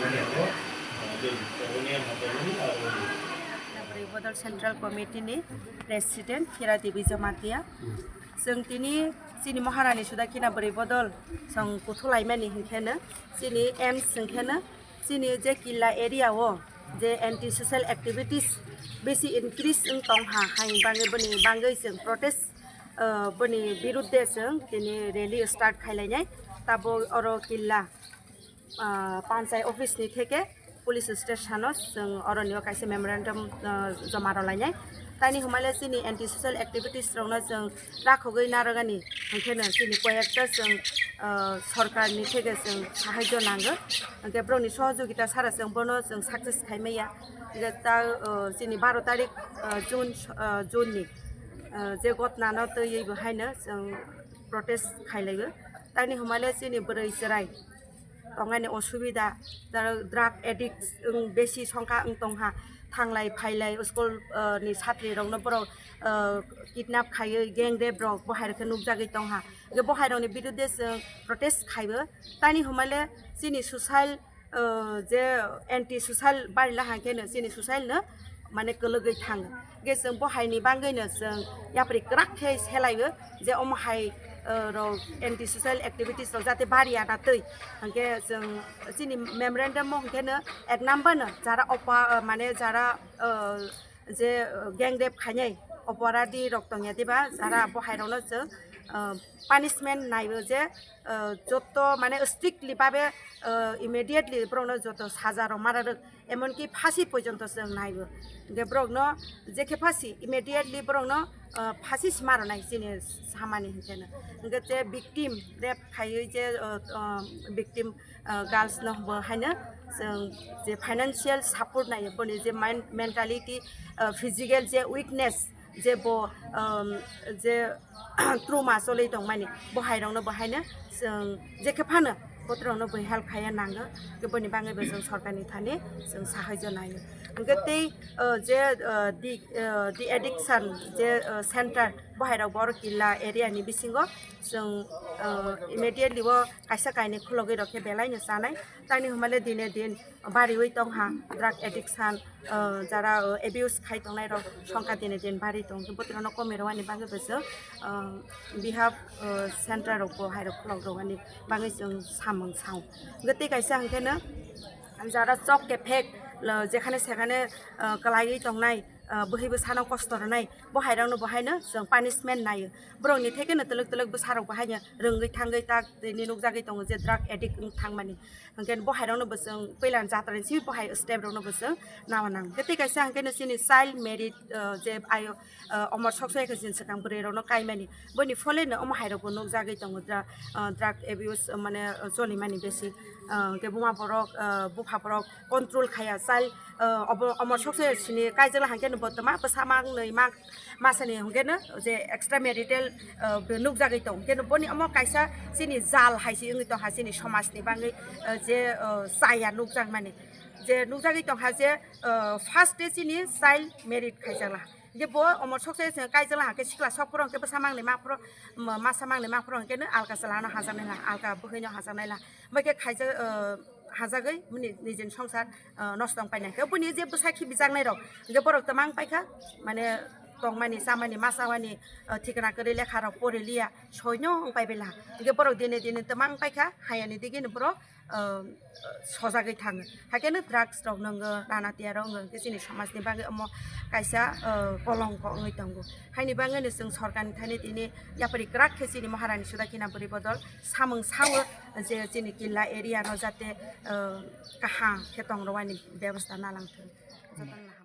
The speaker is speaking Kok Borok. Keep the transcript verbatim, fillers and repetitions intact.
Bwrwi Bodol Central Committee ni President Hira Devi Jamatia. Chwng tini chini Maharani Sudakina Bwrwi Bodol chwng kuthulaimani hinkhe no chini aims hinkhe no chini je Killa area o je anti social activities bisi increase wng tong ha, hai bangwi boni bangwi chwng protest, ah, boni birudde chwng tini rally start khailainai. Tabo oro Killa, ah, panchai office ni theke police station o chwng oroni o kaisa memorandum, ah, joma rwlainai. Taini hwnmale chini anti social activities rokno chwng rakhogwi narwgani, hwnkhe no chini koyekta chwng, ah, sorkar ni theke chwng sahajyo nango, hwnkhe borokni sohojogita sara chwng bono chwng success khai maya. Hwnkhe ta, ah, chini baro tarik, ah, June, ah, June ni, ah, je gotna no twiwi bo haino chwng protest khailaio. Taini hwnmale chini bwrwi chwrai tongani osubida, taro drug addict wng besi songkha wng tongha, thanglai phailai school, ah, ni satri rokno borok, ah, kidnap khaiwi gang rape rok bo hai rokhe nukjagwi tongha. Hwnkhe bo hai rokni birudde chwng protest khaibo. Taini hwnmale chini social, ah, je anti social barila hwnkhe no chini social no mane kwlwgwi thango. Hwnkhe chwng bo haini bangwi no chwng yapri kwrak khe selaio je omo hai, ah, rok anti social activities rok jate bariya na twi. Hwnkhe chwng chini memorandum o hwnkhe no ek number no jara opa, ah, mane jara, ah, je, ah, gang rape khainai oporadi rok tongya diba jara bo hai rokno chwng, ah, punishment naibo je, ah, joto mane strictly babe, ah, immediately borokno joto saja rok mara rwk, emonki phasi porjonto chwng naibo. Hwnkhe borokno jekhe phasi immediately borokno, ah, phasi sima rwnai chini samani hwnkhe no. Hwnkhe je victim rape khaiwi je, ah, ah, victim, ah, girls no bo haino chwng je financial support naiyo boni je mind, mentality, ah, physical je weakness je bo, um, je trauma choli tongmani bo hai rokno bo haino chwng jekhe phano botrokno bo help khaiya nango, boni bangwi bo chwng sorkarni thani chwng sahajyo naio. Hwnkhe tei, uh, je, uh, di, uh, di addiction je, uh, center Bo hai rok bor killa area ni bisingo chwng, ah, immediately o kaisa kainwi khulogwi rok khe belai no chanai. Tamni hwnba le dine din bariwi tongha drug addiction, ah, jara, ah, abuse khai tongnai rok songkha dine din bari tong. Bo rok no komoi rwani bagwi bo chwng, ah, behalf, ah, center rok bo hai rok khulok rwani bagwi chwng samung sao. Hwnkhe tei kaisa hwnkhe no jara chok kephek, lo, jekhane sekhane, ah, kwlaiwi tongnai, ah, bwhwi bwsano kosto rwnai, bo hai rokno bo haino chwng punishment naio. Borokni thekeno twlwk twlwk bwsarok bo haino rwngwi thangwi tak tini nukjagwi tongo je drug addict wng thangmani. Hwnkhe bo hai rokno bo chwng puila jatra ni simi bo hai step rokno bo chwng nawa nang. Hwnkhe tei kaisa hwnkhe no chini child marriage, ah, je ayo, ah, omor soksa khe chini swkang bwrwi rokno kaimani. Boni phole no omo hai rokbo nukjagwi tongo dra-, ah, drug abuse, ah, mane, ah, cholimani besi. Ah, hwnkhe buma borok, ah, bupha borok control khaya child, ah, obo, omo soksa sini kaijala hwnkhe no bo tma bwsa mang nwi mang masani hwnkhe no je extra marital, ah, bo nukjagwi tong. Hwnkhe no boni omo kaisa chini jal hai se wngwi tongkha chini somajni bagwi, ah, je, ah, chaya nukjakmani. Je nukjagwi tongkha je, ah, first day chini child married khaijakla. Je bo omo soksa se kaijala hwnkhe sikla sok phuru hwnkhe bwsa mangni ma phuru, ma-, masa mangni ma phuru hwnkhe no alka chwla no hajaknai la, alka bwkhwi no hajaknai la. Bai khe khaijak, ah, hajagwi bini nijini songsar, ah, nosto wng paina. Hwnkhe bini je bwsa khibijaknai rok, hwnkhe borok twmang paikha, mane tongmani, chamani, ma chamani, ah, thikna kwrwi lekha rok pori liya, soino wng pai bela. Hwnkhe borok dine dine twmang paikha, hayani digini borok, ah, sojagwi thango. Hakhe no drugs rok nwngo, nana tiya rok wngkhe chini somajni bagwi omo kaisa, ah, kolongko wngwi tongo. Haini bagwi no chwng sorkarni thani tini yapri kwrak khe chini Maharani Sudakina bwrwi bodol samung sao je chini killa area no jate, ah, kaham khe tongrwani bebosta nalangthung. Jotono